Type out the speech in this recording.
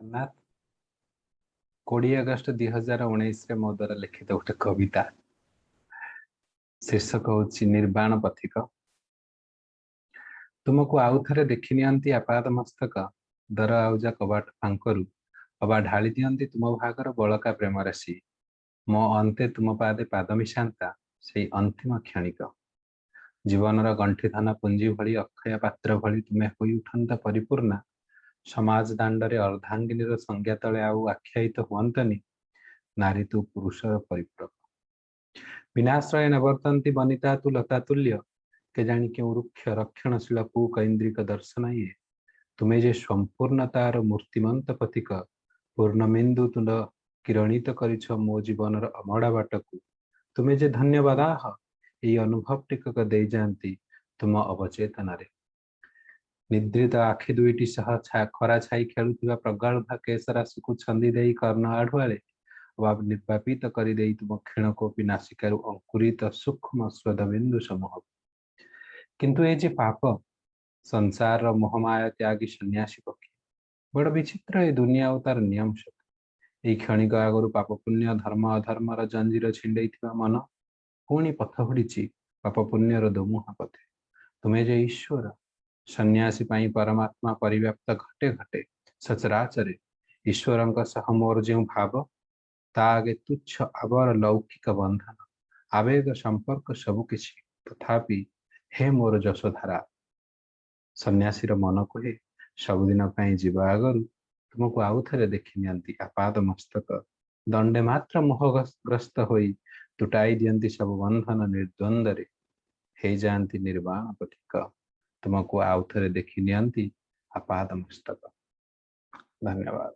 Jagannath. 20 August 2019ରେ ମୋ ଦ୍ୱାରା ଲିଖିତ ଗୋଟେ କବିତା, ଶୀର୍ଷକ ହଉଛି ନିର୍ବାଣ ପଥିକ। ତୁମକୁ ଆଉ ଥରେ ଦେଖି ନିଅନ୍ତି ଆପାଦ ମସ୍ତକ ଦର ଆଉଜା କବାଟ ଫାଙ୍କରୁ, ଅବା ଢାଳି ଦିଅନ୍ତି ତୁମ ଭାଗର ବଳକା ପ୍ରେମ ରାଶି, ମୋ ଅନ୍ତେ ତୁମ ପାଦେ ପାଦ ମିଶାନ୍ତା ସେଇ ଅନ୍ତିମ କ୍ଷଣିକ। ଜୀବନର ଗଣ୍ଠିଧନ ପୁଞ୍ଜି ଭଳି, ଅକ୍ଷୟ ପାତ୍ର ଭଳି ତୁମେ ହୋଇ ଉଠନ୍ତ ପରିପୂର୍ଣ୍ଣା, ସମାଜ ଦାଣ୍ଡରେ ଅର୍ଦ୍ଧାଙ୍ଗିନୀର ସଂଜ୍ଞା ତଳେ ଆଉ ଆଖ୍ୟାୟିତ ହୁଅନ୍ତନି, ନାରୀ ତୁ ପୁରୁଷର ପରିପୂରକ। ବିନାଶ୍ରୟ ନବର୍ତ୍ତନ୍ତି ବନିତା ତୁ ଲତା ତୁଲ୍ୟ, କେଜାଣି କେଉଁ ରୁକ୍ଷ ରକ୍ଷଣଶୀଳ କୁକୈନ୍ଦ୍ରିକ ଦର୍ଶନ ଇଏ। ତୁମେ ଯେ ସମ୍ପୂର୍ଣ୍ଣତାର ମୂର୍ତ୍ତିମନ୍ତ ପ୍ରତୀକ, ପୂର୍ଣ୍ଣମିନ୍ଦୁ ତୁଣ୍ଡ କିରଣିତ କରିଛ ମୋ ଜୀବନର ଅମଡ଼ା ବାଟକୁ। ତୁମେ ଯେ ଧନ୍ୟବାଦାହ, ଏଇ ଅନୁଭବ ଟିକକ ଦେଇଯାଆନ୍ତି ତୁମ ଅବଚେତନରେ। ନିଦ୍ରିତ ଆଖି ଦୁଇଟି ସହ ଖରା ଛାଇ ଖେଳୁଥିବା ପ୍ରଗଳ୍ଭା କେଶରାଶିକୁ ଛନ୍ଦି ଦେଇ କର୍ଣ୍ଣ ଆଢୁଆଳେ ଅବା ନିର୍ବାପିତ କରିଦେଇ ତୁମ କ୍ଷୀଣକୋପି ନାସିକାରୁ ଅଙ୍କୁରିତ ସୂକ୍ଷ୍ମ ସ୍ୱେଦବିନ୍ଦୁ ସମୂହ। କିନ୍ତୁ ଏ ଯେ ପାପ, ସଂସାରର ମୋହମାୟା ତ୍ୟାଗୀ ସନ୍ନ୍ୟାସୀ ପକ୍ଷେ। ବଡ଼ ବିଚିତ୍ର ଏ ଦୁନିଆ ଓ ତାର ନିୟମ ସବୁ। ଏଇ କ୍ଷଣିକ ଆଗରୁ ପାପ ପୁଣ୍ୟ, ଧର୍ମ ଅଧର୍ମର ଜଞ୍ଜିର ଛିଣ୍ଡେଇଥିବା ମନ ପୁଣି ପଥ ହୁଡ଼ିଛି ପାପ ପୁଣ୍ୟର ଦୋମୁହାଁ ପଥେ। ତୁମେ ଯେ ଈଶ୍ୱର, ସନ୍ନ୍ୟାସୀ ପାଇଁ ପରମାତ୍ମା ପରିବ୍ୟାପ୍ତ ଘଟେ ଘଟେ ସଚରାଚରେ। ଈଶ୍ୱରଙ୍କ ସହ ମୋର ଯେଉଁ ଭାବ, ତା ଆଗେ ତୁଚ୍ଛ ଆବର ଲୌକିକ ବନ୍ଧନ, ଆବେଗ, ସମ୍ପର୍କ ସବୁ କିଛି। ତଥାପି ହେ ମୋର ଯଶୋଧାରା, ସନ୍ନ୍ୟାସୀର ମନ କୁହେ, ସବୁଦିନ ପାଇଁ ଯିବା ଆଗରୁ ତୁମକୁ ଆଉ ଥରେ ଦେଖି ନିଅନ୍ତି ଆପାଦ ମସ୍ତକ, ଦଣ୍ଡେ ମାତ୍ର ମୋହଗ୍ରସ୍ତ ହୋଇ ତୁଟାଇ ଦିଅନ୍ତି ସବୁ ବନ୍ଧନ ନିର୍ଦ୍ୱନ୍ଦ୍ୱରେ, ହେଇଯାଆନ୍ତି ନିର୍ବାଣ ପଥିକ। ତୁମକୁ ଆଉ ଥରେ ଦେଖି ନିଅନ୍ତି ଆପାଦ ମସ୍ତକ। ଧନ୍ୟବାଦ।